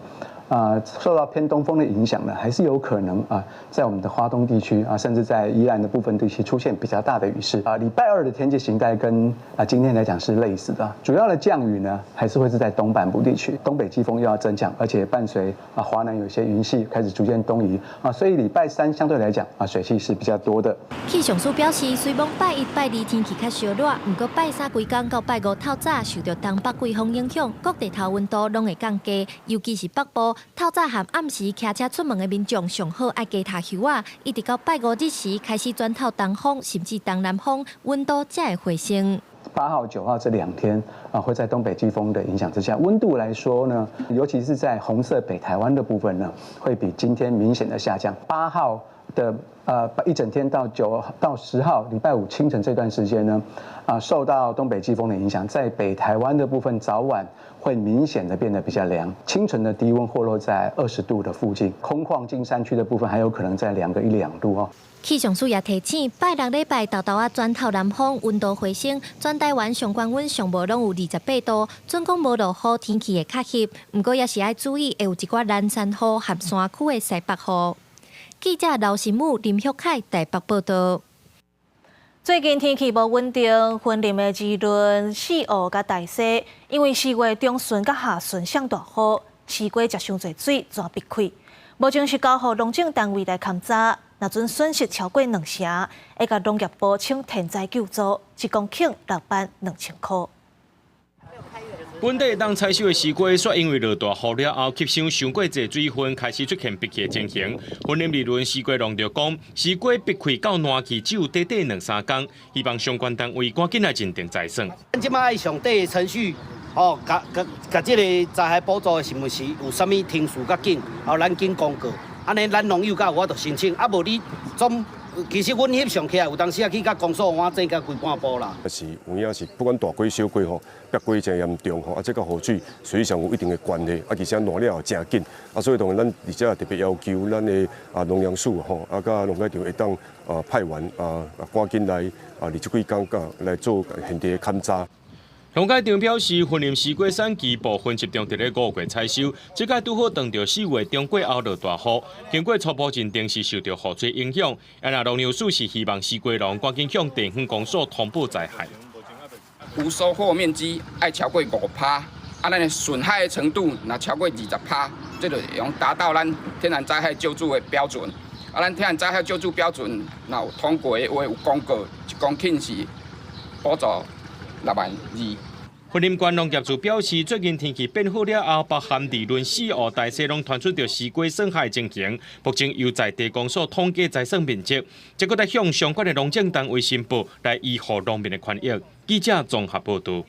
[SPEAKER 17] 受到偏東風的影響呢，還是有可能啊，在我們的花東地區啊，甚至在宜蘭的部分地區出現比較大的雨勢啊。禮拜二的天氣形態跟今天來講是類似的，主要的降雨呢，還是會是在東半部地區，東北季風又要增強，而且伴隨華南有些雲系開始逐漸東移啊，所以禮拜三相對來講啊，水汽是比較多的。
[SPEAKER 4] 氣象署表示，雖罔拜一、拜二天氣較燒熱，毋過拜三規工到拜五透早受著東北季風影響，各地頭溫度攏會降低，尤其是北部。透早和暗時騎車出門的民眾，上好愛加疊袖仔，一直到拜五日時開始轉透東風，甚至東南風，溫度才會回升。
[SPEAKER 17] 8號、9號這兩天啊，會在東北季風的影響之下，溫度來說呢，尤其是在紅色北台灣的部分呢，會比今天明顯的下降。8號的一整天到9到10號，禮拜五清晨這段時間呢，受到東北季風的影響，在北台灣的部分早晚會明顯的變得比較涼，清晨的低溫或落在20度的附近，空曠近山區的部分還有可能再涼個1、2度哦。
[SPEAKER 4] 氣象署也提醒，拜六禮拜沓沓仔轉透南風，溫度回升，全台灣上懸溫上無攏有28度，準講無落雨，天氣會較翕。毋過也是愛注意，會有一寡南山雨和山區的西北雨。記者劉新武、林旭凱台北報道。
[SPEAKER 1] 最近天氣無穩定，雲林的二崙、四湖佮大溪，因為4月中旬佮下旬上大雨，西瓜食傷濟水，全閉氣。目前是交予農政單位來勘查，若準損失超過2成，會共農業部請天災救助，一公頃6萬2千塊。
[SPEAKER 22] 本地會當採收的西瓜，煞因為落大雨了後，吸收傷過濟水分，開始出現閉氣的情形。雲林二崙西瓜農就講，西瓜閉氣到爛去只有短短兩三工，希望相關單位趕緊來認定災損。
[SPEAKER 23] 咱這擺愛上底的程序，吼，共共共這個災害補助是毋是有啥物程序較緊？吼，咱緊公告，按呢咱農友才有法度申請，啊無你總。其實阮翕相起來，有當時啊去甲公所換整甲規半步啦。
[SPEAKER 24] 是有影是不管大瓜小瓜吼，煏瓜真嚴重吼，啊，這佮雨水實際上有一定的關係，啊，而且爛了也誠緊，啊，所以當然咱佇遮特別要求咱的農糧署吼，啊，佮農改場會當派員趕緊來佇這幾工來做現地的勘查。
[SPEAKER 22] 農改場表示，雲林西瓜產期部分集中佇咧5月採收，這擺拄好撞著4月中過後落大雨，經過初步認定是受著雨水影響。啊，若農糧署是希望西瓜農趕緊向地方公所通報災害。
[SPEAKER 2] 有收穫面積愛超過5%，啊，咱的損害的程度若超過20%，這就會用達到咱天然災害救助的標準。啊，咱天然災害救助標準若有通過的話，有公告1公頃是補助6萬2。
[SPEAKER 22] 雲林縣農業處表示，最近天氣變好了後，包含二崙、四湖、大溪攏傳出著西瓜損害情形。目前由在地公所統計災損面積，這閣再向相關的農政單位申報，來維護農民的權益。記者綜合報導。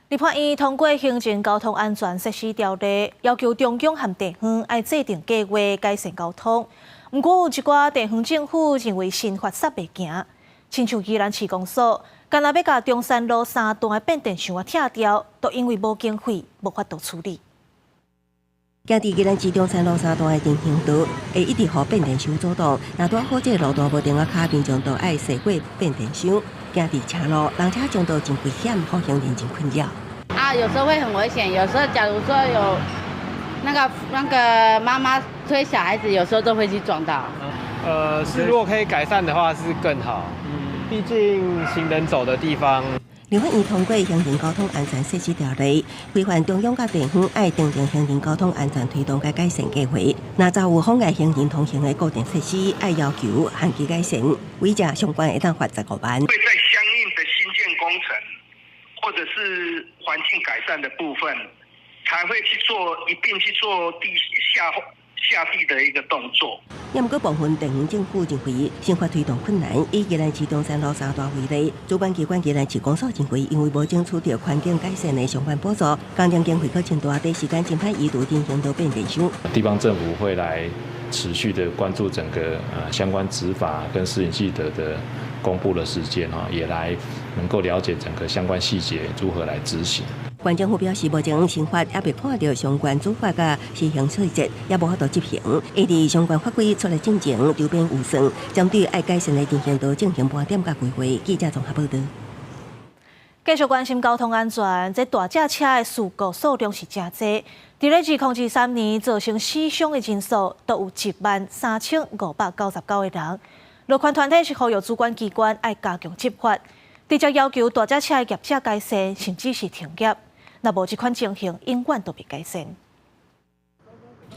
[SPEAKER 1] 立法院通過行人交通安全設施條例，要求中央和地方愛制定計劃改善交通。毋過有一寡地方政府認為新法煞袂行，親像宜蘭市公所，干焦欲共中山路三段的變電箱仔拆掉，都因為無經費，無法度處理。
[SPEAKER 15] 行佇宜蘭市中山路三段的人行道，會一直予變電箱阻擋。若拄好這個路段無電仔跤，民眾都愛踅過變電箱。行佇車路，人車撞到真危險，予行人真困擾。
[SPEAKER 5] 啊，有時候會很危險。有時候，假如說有那個媽媽推小孩子，有時候都會去撞到。
[SPEAKER 6] 是如果可以改善的話，是更好。畢竟行人走的地方。
[SPEAKER 15] 立法院通過行人交通安全設施條例，規範中央佮地方愛訂定行人交通安全推動佮改善計劃。若遭有妨礙行人通行的固定設施，愛要求限期改善，違者上懸會當罰15萬。
[SPEAKER 9] 會在相應的新建工程或者是環境改善的部分，才會去做一併去做地下下地的一個動作。
[SPEAKER 15] 也毋過部分地方政府認為新法推動困難，以宜蘭市中山路三段為例，主管機關宜蘭市公所認為，因為無爭取著環境改善的相關補助，工程經費閣真大，第時間真歹移除人行道變電箱。
[SPEAKER 25] 地方政府會來持續的關注整個相關執法跟施行細則的公布的時間哈，也來能夠了解整個相關細節如何來執行。
[SPEAKER 15] 縣政府表示，目前新法猶未看著相關處罰佮施行細節，也無法度執行。會佇相關法規出來進前，籌編預算，針對愛改善的人行道進行盤點佮規劃。記者綜合報導。
[SPEAKER 1] 繼續關心交通安全，這大隻車的事故數量是誠濟。佇咧2023年造成死傷的人數都有13,599個人。路權團體是呼籲主管機關愛加強執法，直接要求大隻車的業者改善，甚至是停業。若無這款情形，永遠都袂改善。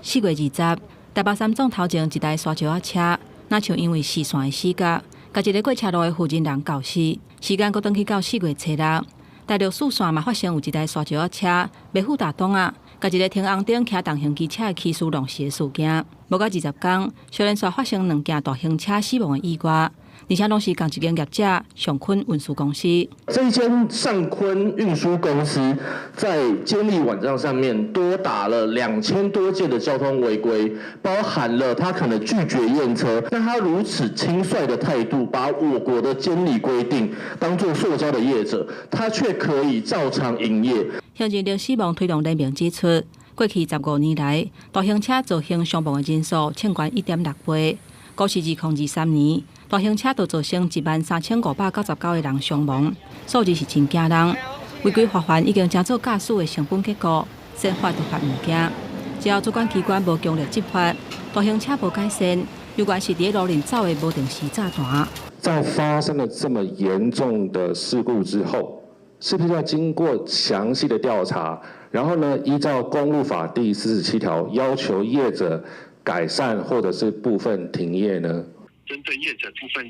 [SPEAKER 7] 4月20，台北三總頭前一台沙石仔車，若像因為視線的死角，共一个過車路的婦人人𠢕死。時間閣轉去到4月初六，大陸四線嘛發生有一台沙石仔車袂赴踏擋仔，共一个停紅燈騎重型機車的騎士撞死的事件。無夠20工，小連續發生兩件大型車死亡的意外，而且攏是仝一間業者上坤運輸公司。
[SPEAKER 26] 這間上坤運輸公司在監理網站上面多打了2000多件的交通違規，包含了他可能拒絕驗車。那他如此輕率的態度，把我國的監理規定當作塑膠的業者，他卻可以照常營業。
[SPEAKER 7] 行政力死亡推動聯盟指出，過去15年來，大型車造成傷亡的人數衝懸1.6倍。股市2023年，大型車就造成13,599個人傷亡，數字是真驚人。違規罰鍰已經成做駕駛的成本結構，先罰就罰毋驚。只要主管機關無強力執法，大型車無改善，猶原是佇路面走的無定時炸彈。
[SPEAKER 27] 在發生了這麼嚴重的事故之後，是不是要經過詳細的調查，然後呢，依照公路法第47條要求業者改善或者是部分停業呢？
[SPEAKER 9] 針對業者部分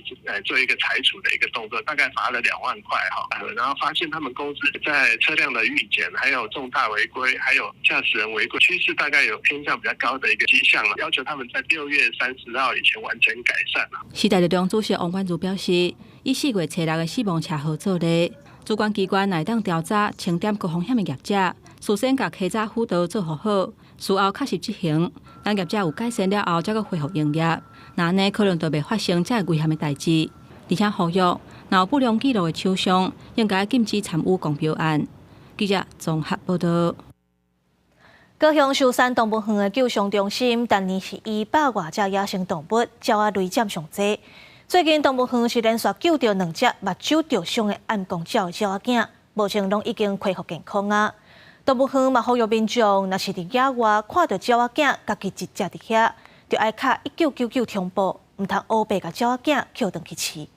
[SPEAKER 9] 做一個裁處的一個動作，大概罰了2萬塊哈。然後發現他們公司在車輛的預檢，還有重大違規，還有駕駛人違規趨勢，大概有偏向比較高的一個跡象了。要求他們在6月30號以前完成改善。
[SPEAKER 7] 時代力量主席王婉如表示，以4月初六的死亡車禍做例，主管機關會當調查清點高風險的業者，事先共稽查輔導做好好，事後確實執行，等業者有改善了後，才閣恢復營業。若按呢可能就袂發生這危險的代誌。而且呼籲，若有不良記錄的廠商，應該禁止參與公標案。記者綜合報導。
[SPEAKER 1] 高雄壽山動物園的救傷中心，逐年是以百外隻野生動物，鳥仔類佔上濟。最近動物園是連續救著兩隻目睭著傷的暗光鳥的鳥仔囝，目前攏已經恢復健康啊。動物園嘛呼籲民眾，若是佇野外看著鳥仔囝家己一隻佇遐，就愛敲1999通報，毋通烏白共鳥仔囝抾轉去飼。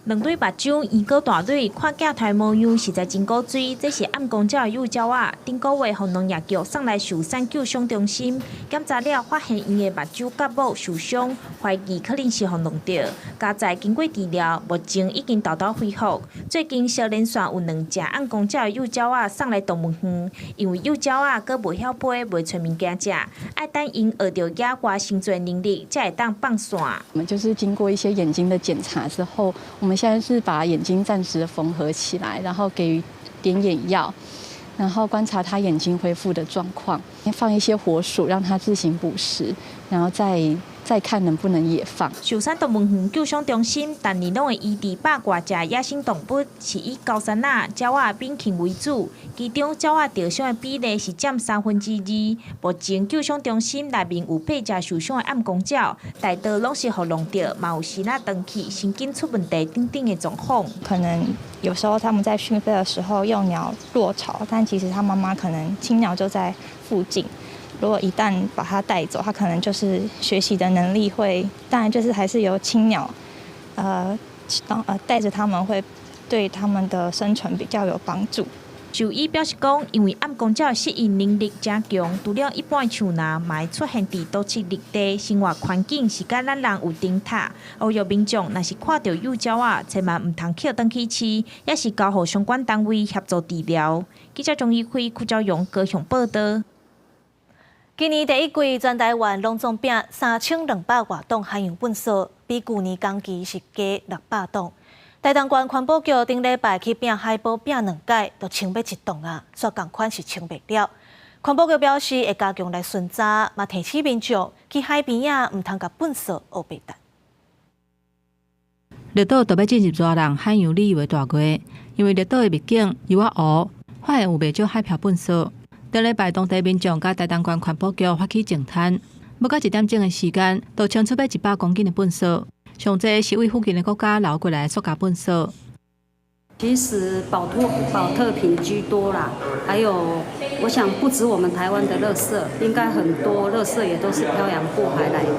[SPEAKER 8] 兩對目睭圓閣大蕊，看鏡頭模樣實在真古錐。這是暗公鳥的幼鳥仔，頂個月予農業局送來壽山救傷中心檢查了，發現𪜶的目睭角膜受傷，懷疑可能是予弄著。佳哉經過治療，目前已經沓沓恢復。最近小連續有兩隻暗公鳥的幼鳥仔送來動物園，因為幼鳥仔閣袂曉飛，袂揣物件食，愛等𪜶學著野外生存能力，才會當放線。
[SPEAKER 10] 我們就是經過一些眼睛的檢查之後，我們現在是把眼睛暫時縫合起來，然後給予點眼藥，然後觀察他眼睛恢復的狀況，放一些活鼠讓他自行捕食，然後再看能不能野放。
[SPEAKER 8] 壽山動物園救傷中心，逐年攏會醫治百外隻野生動物，是以高山仔、鳥仔、猛禽為主，其中鳥仔著傷的比例是佔2/3。目前救傷中心內面有八隻受傷的暗公鳥，大多攏是予弄著，嘛有時仔斷氣、神經出問題等等的狀況。
[SPEAKER 11] 可能有時候他們在訊飛的時候，幼鳥落巢，但其實他媽媽可能親鳥就在附近。如果一旦把它帶走，它可能就是學習的能力會，當然就是還是由親鳥，帶著他們會對他們的生存比較有幫助。
[SPEAKER 8] 獸醫表示講，因為暗公鳥適應能力誠強，除了一般樹林，嘛會出現佇都市綠地，生活環境是佮咱人有頂塔。呼籲民眾若是看著幼鳥仔，千萬毋通抾轉去飼，抑是交予相關單位協助治療。記者鍾怡輝、屈昭勇高雄報導。
[SPEAKER 1] 今年第一季全台灣攏總拚3200外噸海洋糞埽，比舊年同期是加600噸。台東縣環保局頂禮拜去拚海埔拚兩擺，就清欲一噸啊，煞仝款是清袂了。環保局表示會加強來巡查，嘛提醒民眾去海邊仔毋通共糞埽烏白擲。
[SPEAKER 7] 綠島就欲進入熱人海洋旅遊的大月，因為綠島的秘境柚仔湖，發現有袂少海漂糞埽。頂禮拜，當地民眾佮台東縣環保局發起淨灘，無到一點鐘的時間，就清出欲100公斤的糞埽。上濟是對附近的國家流過來的塑膠糞埽。
[SPEAKER 13] 其實寶特瓶居多啦，還有我想不止我們台灣的垃圾，應該很多垃圾也都是漂洋過海來的。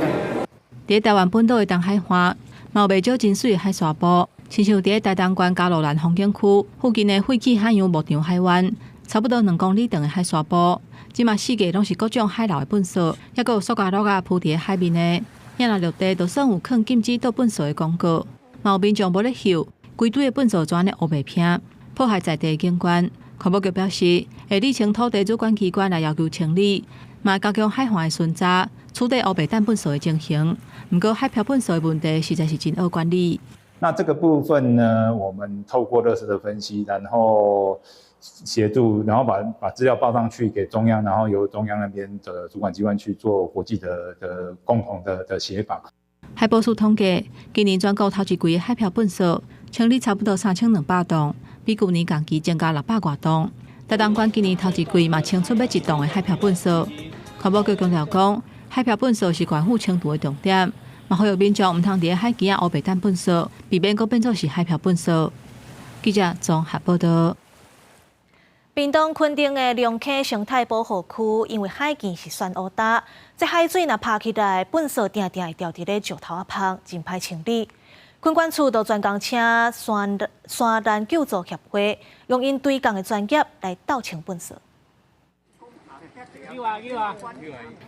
[SPEAKER 7] 佇台灣本島的東海岸，嘛有袂少真媠的海沙埔，親像佇台東縣嘉路蘭風景區附近的廢棄海洋牧場海灣，差不多2公里長的海沙埔，這馬四界攏是各種海流的糞埽，抑閣有塑膠罌仔鋪佇海面的。抑若陸地就算有囥禁止倒糞埽的廣告，嘛有民眾無咧嗅，規堆的糞埽就按呢烏白拚，破壞在地的景觀。環保局表示，會理清土地主管機關來要求清理，嘛加強海岸的巡查，取締烏白擲糞埽的情形。毋過海漂糞埽的問題實在是真惡管理。
[SPEAKER 14] 那這個部分呢，我們透過垃圾的分析，然後協助，然後把資料報上去給中央，然後由中央那邊的主管機關去做國際的共同的協防。
[SPEAKER 7] 海保署統計，今年全國頭一季的海漂糞埽清理差不多3200噸，比舊年同期增加600外噸。台東縣今年頭一季嘛清出欲一噸的海漂糞埽。環保局強調講，海漂糞埽是縣府清除的重點，嘛呼籲民眾毋通佇海墘仔烏白擲糞埽，避免閣變做是海漂糞埽。記者綜合報導。
[SPEAKER 1] 屏東墾丁的龍坑生態保護區，因為海墘是酸烏焦，這海水若拍起來，糞埽定定會牢佇咧石頭仔縫，真歹清理。墾管處就專工請山難救助協會，用𪜶隊工的專業來鬥清糞埽。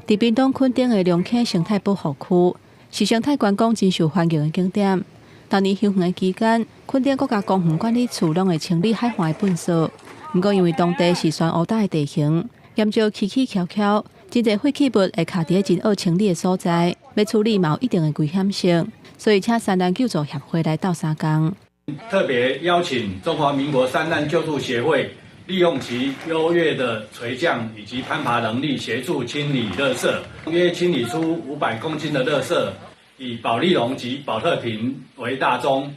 [SPEAKER 7] 佇屏東墾丁的龍坑生態保護區，是生態觀光真受歡迎的景點。逐年休園的期間，墾丁國家公園管理處攏會清理海岸的糞埽。毋過，因為當地是酸烏焦的地形，岩石起起蹺蹺，真濟廢棄物會卡佇咧真惡清理的所在，欲處理嘛有一定的危險性，所以請山難救助協會來鬥相共。
[SPEAKER 16] 特別邀請中華民國山難救助協會，利用其優越的垂降以及攀爬能力，協助清理垃圾，約清理出500公斤的垃圾，以保麗龍及寶特瓶為大宗。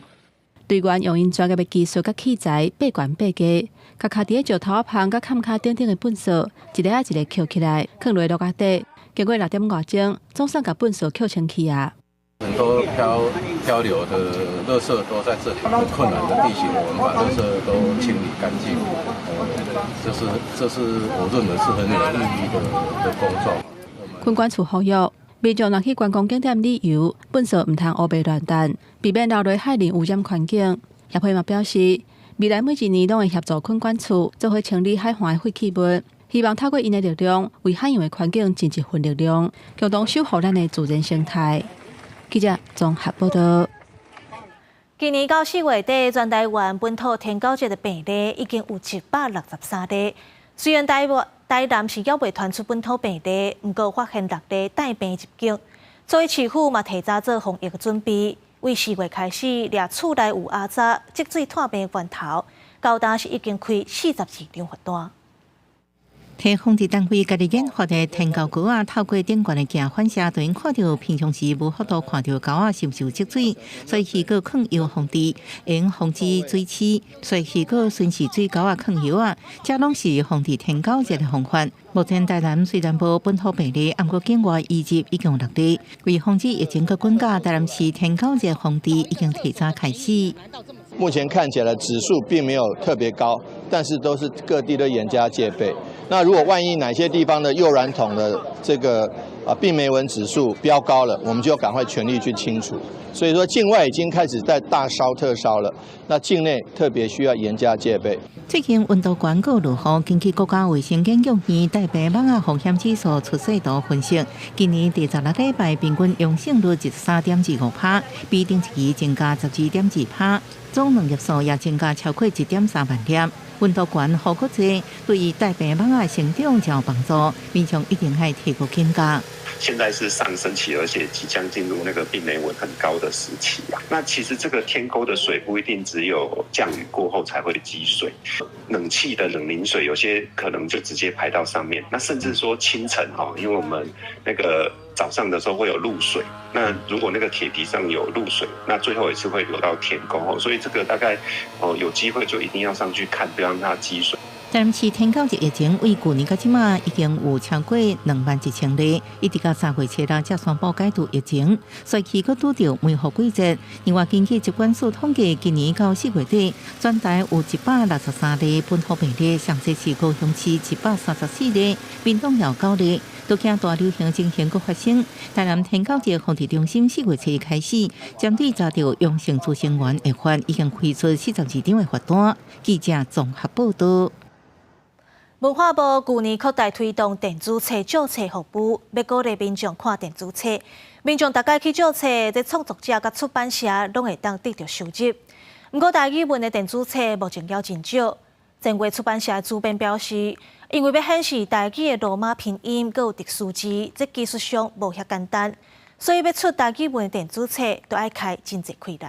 [SPEAKER 7] 隊員用𪜶專業的技術佮器材，爬懸爬低，共卡佇咧石頭仔縫佮崁跤頂頂的糞埽，一个仔一个抾起來，囥落罌仔底。經過6點外鐘，總算共糞埽抾清去啊！
[SPEAKER 3] 很多漂漂流的垃圾都在這裡，很困難的地形，我們把垃圾都清理乾淨。這是我認為是很有意義的工作。
[SPEAKER 7] 墾管處呼籲民眾若去觀光景點旅遊，糞埽毋通烏白亂擲，避免留落海裡污染環境。協會嘛表示，未來每一年攏會協助墾管處做伙清理海岸的廢棄物，希望透過𪜶的力量，為海洋的環境盡一份力量，共同守護咱的自然生態。記者綜合報道。
[SPEAKER 1] 今年到4月底，全台灣本土天狗熱的病例已經有163例。雖然台灣台南是猶未傳出本土病例，毋過發現六例帶病入境，所以市府嘛提早做防疫準備，為4月開始，掠厝內有阿雜積水湠病源頭，到今是已經開42張罰單。
[SPEAKER 12] 替防治單位家己研發的天狗膏仔，透過頂懸的鏡反射，就能看著平常時無法度看著猴仔是毋是有積水，所以魚閣囥藥防治，會防止水刺，所以魚閣巡視水溝仔囥藥仔，這攏是防治天狗熱的方法。目前台南雖然無本土病例，毋過境外移入已經有六例。為防止疫情閣滾加，台南市天狗熱防治已經提早開始。
[SPEAKER 17] 目前看起來指數並沒有特別高，但是都是各地都嚴加戒備。那如果萬一哪些地方的誘卵桶的這個病媒蚊指數飆高了，我們就要趕快全力去清除。所以說境外已經開始在大燒特燒了，那境內特別需要嚴加戒備。
[SPEAKER 12] 最近溫度懸閣落雨，根據國家衛生研究院帶病蠓仔風險指數出世圖分析，今年第16禮拜平均陽性率13.25%，比頂一期增加12.2%，總卵粒數也增加超過1.3萬粒。溫度懸雨閣濟，對於帶病蠓仔成長就有幫助，民眾一定愛提高警覺。
[SPEAKER 9] 現在是上升期，而且即將進入那個病媒蚊很高的時期啊。那其實這個天溝的水不一定只有降雨過後才會積水，冷氣的冷凝水有些可能就直接排到上面。那甚至說清晨哈，因為我們那個早上的時候會有露水，那如果那個鐵皮上有露水，那最後也是會流到天溝。所以這個大概哦有機會就一定要上去看，不要讓它積水。
[SPEAKER 12] 台南市天狗熱疫情，為舊年到這馬已經有超過2萬1千例，一直到3月7日才宣布解除疫情，所以閣拄著梅雨季節。另外，根據疾管署統計，今年到4月底，全台有163例本土病例，上濟是高雄市134例，屏東有9例，都驚大流行情形閣發生。台南天狗熱防治中心4月7日開始，針對查著陽性孳生源的患，已經開出42張的罰單。記者綜合報道。
[SPEAKER 1] 文化部舊年擴大推動電子冊借冊服務，欲鼓勵民眾看電子冊。民眾逐擺去借冊，這創作者佮出版社攏會當得著收入。毋過台語文的電子冊目前猶真少。前月出版社的主編表示，因為欲顯示台語的羅馬拼音，閣有特殊字，這技術上無遐簡單，所以欲出台語文的電子冊，都愛開真濟氣力。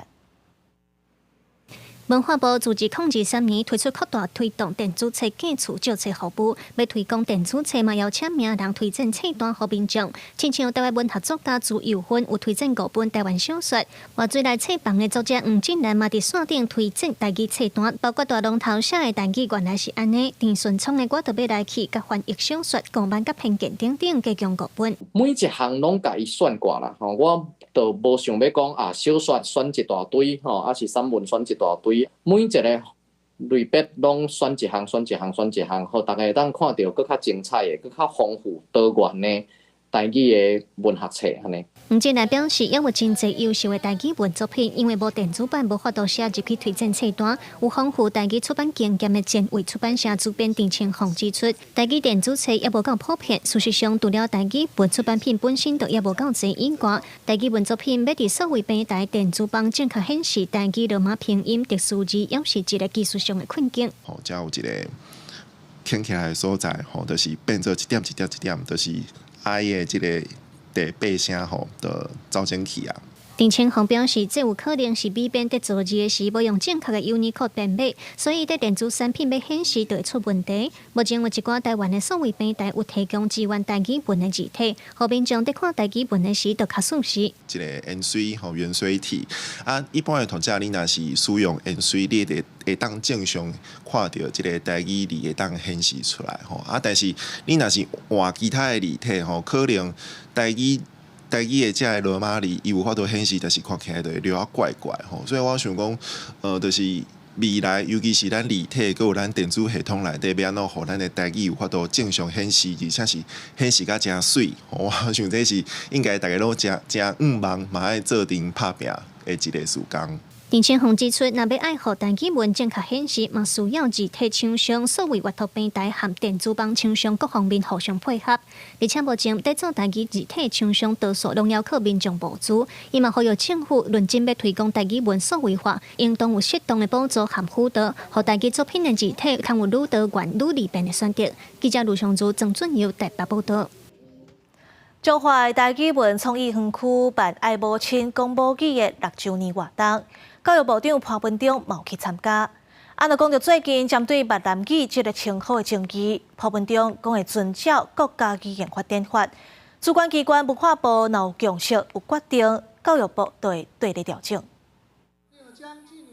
[SPEAKER 4] 文化部自2023年推出擴大推動電子冊寄厝借冊服務，欲推廣電子冊嘛，邀請名人推薦冊單予民眾。親像台灣文學作家朱幼芬有推薦五本台灣小說，活水內冊房的作者黃進蘭嘛佇線頂推薦台語冊單，包括大龍頭寫的台語原來是按呢，鄭順聰的我著欲來去，佮翻譯小說《傲慢佮偏見》等等，加共五本。
[SPEAKER 18] 每一項攏共伊選過啦，吼，我就無想欲講啊，小說選一大堆，吼，抑是散文選一大堆，每一個類別攏選一項，選一項，選一項，予逐家會當看著閣較精彩的、閣較豐富多元的台語的文學冊，按呢。
[SPEAKER 4] 黃進來表示，猶有真濟優秀的台語文作品，因為無電子版，無法度寫入去推薦冊單。有豐富台語出版經驗的前衛出版社主編鄭清鳳指出，台語電子冊猶無夠普遍。事實上，除了台語文出版品本身就猶無夠濟以外，台語文作品欲佇數位平台電子版正確顯示台語羅馬拼音特殊字，猶是一個技術上的困境。
[SPEAKER 19] 吼，才有一個牽起來的所在，吼，就是變做一點一點一點，就是愛的這個第八聲吼，就走進去啊。
[SPEAKER 4] 鄭清紅表示，這有可能是美編佇造字的時無用正確的 Unicode 編碼，所以佇電子產品欲顯示就會出問題。目前有一寡台灣的數位平台有提供支援台語文的字體，予民眾佇看台語文的時就較舒適。
[SPEAKER 19] 一個芫荽吼芫荽體啊，一般的讀者你若是使用芫荽，你會當正常看著這個台語字會當顯示出來吼啊，但是你若是換其他的字體吼，可能台語台語的這个羅馬字，伊有法度顯示，但是看起來就會略仔怪怪吼。所以我想講，就是未來，尤其是咱字體，閣有咱電子系統內底，欲按怎予咱的台語有法度正常顯示，而且是顯示甲誠媠。我想這是應該大家攏誠誠向望，嘛愛做陣拍拚的一个時間。
[SPEAKER 4] 陳清宏指出，若欲愛予台語文正確顯示，嘛需要字體廠商、數位閱讀平台和電子版廠商各方面互相配合。而且目前佇做台語字體廠商，多數攏猶靠民眾募資。伊嘛呼籲政府論真欲推廣台語文數位化，應當有適當的補助和輔導，予台語作品的字體較有愈多元、愈利便的選擇。記者盧尚如、曾俊佑台北報導。
[SPEAKER 1] 彰化台語文創意園區辦愛母親講母語的六週年活動，教育部長潘文忠嘛有去參加。啊，若講著最近針對閩南語這个稱號的爭議，潘文忠講會遵照國家語言發展法，主管機關文化部若有共識有決定，教育部就會綴咧調整。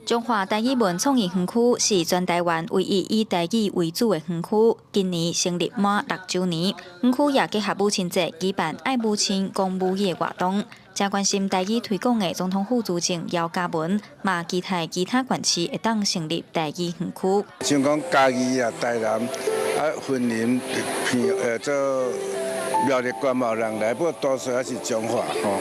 [SPEAKER 2] 彰化台語文創意園區是全台灣唯一以台語為主的園區，今年成立滿六週年。園區也結合母親節舉辦愛母親講母語的活動。誠關心台語推廣的總統府資政姚嘉文，嘛期待其他縣市會當成立台語園區。
[SPEAKER 5] 像講嘉義啊、台南啊、雲林、偏做苗栗縣嘛有人來，不過多數還是彰化吼。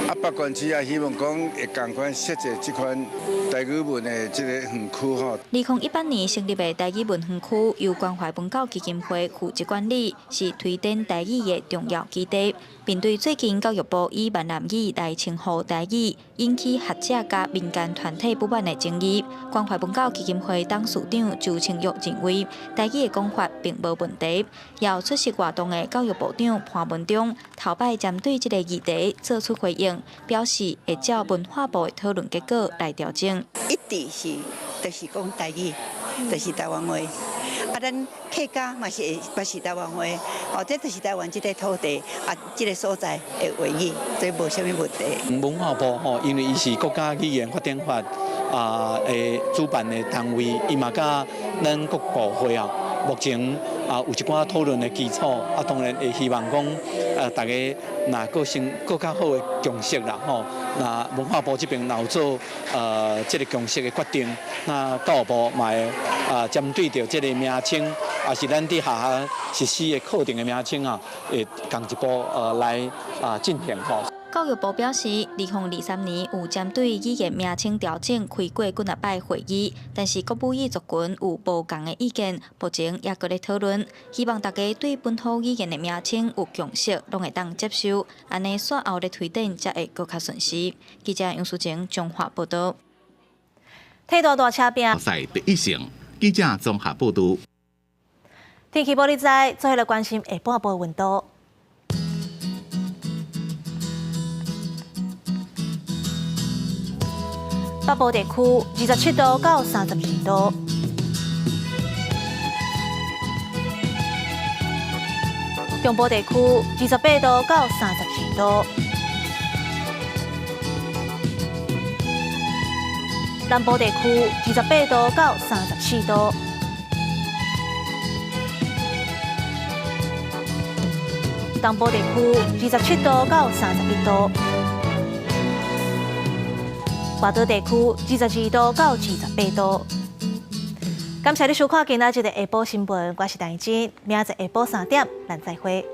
[SPEAKER 5] 啊，北縣市也希望講會仝款設計這款台語文的這个園區吼。
[SPEAKER 2] 2018年成立的台語文園區，由關懷文教基金會負責管理，是推展台語的重要基地。面對最近教育部以閩南語來稱呼台語，引起學者佮民間團體不滿的爭議，關懷文教基金會董事長周清玉認為，台語的講法並無問題。有出席活動的教育部長潘文忠，頭擺針對這个議題做出回應，表示會照文化部的討論結果來調整。
[SPEAKER 20] 一直是就是講台語，就是台灣話。啊，咱客家嘛是嘛是台灣話，哦，這就是台灣這个土地啊，這个所在的話語，所以無啥物問題。
[SPEAKER 21] 文化部吼，因為伊是國家語言發展法啊的主辦的單位，伊嘛佮咱各部會啊，目前啊有一寡討論的基礎，啊，當然會希望講，大家若閣成閣較好的共識啦吼。那文化部這邊若有做這个共識的決定，那教育部嘛會啊針對著這个名稱，也是咱佇學校實施的課程的名稱啊，會仝一步來啊進行吼。
[SPEAKER 2] 教育部表示，2023年有針對語言名稱調整開過幾若擺會議，但是各母語族群有無仝的意見，目前猶閣咧討論。希望大家對本土語言的名稱有共識，攏會當接受，按呢煞後咧推展才會閣較順勢。記者楊淑靜彰化報導。
[SPEAKER 1] 鐵大大車拚，
[SPEAKER 22] 賽第一線，記者綜合報導。
[SPEAKER 1] 天氣報你知，做伙來關心下半晡溫度。北部地區27度到32度，中部地區28度到32度，南部地區28度到34度，東部地區27度到31度。外島地區22度到28度。感謝你收看今仔日的下晡新聞，我是陳怡靜，明仔載下晡3點，咱再會。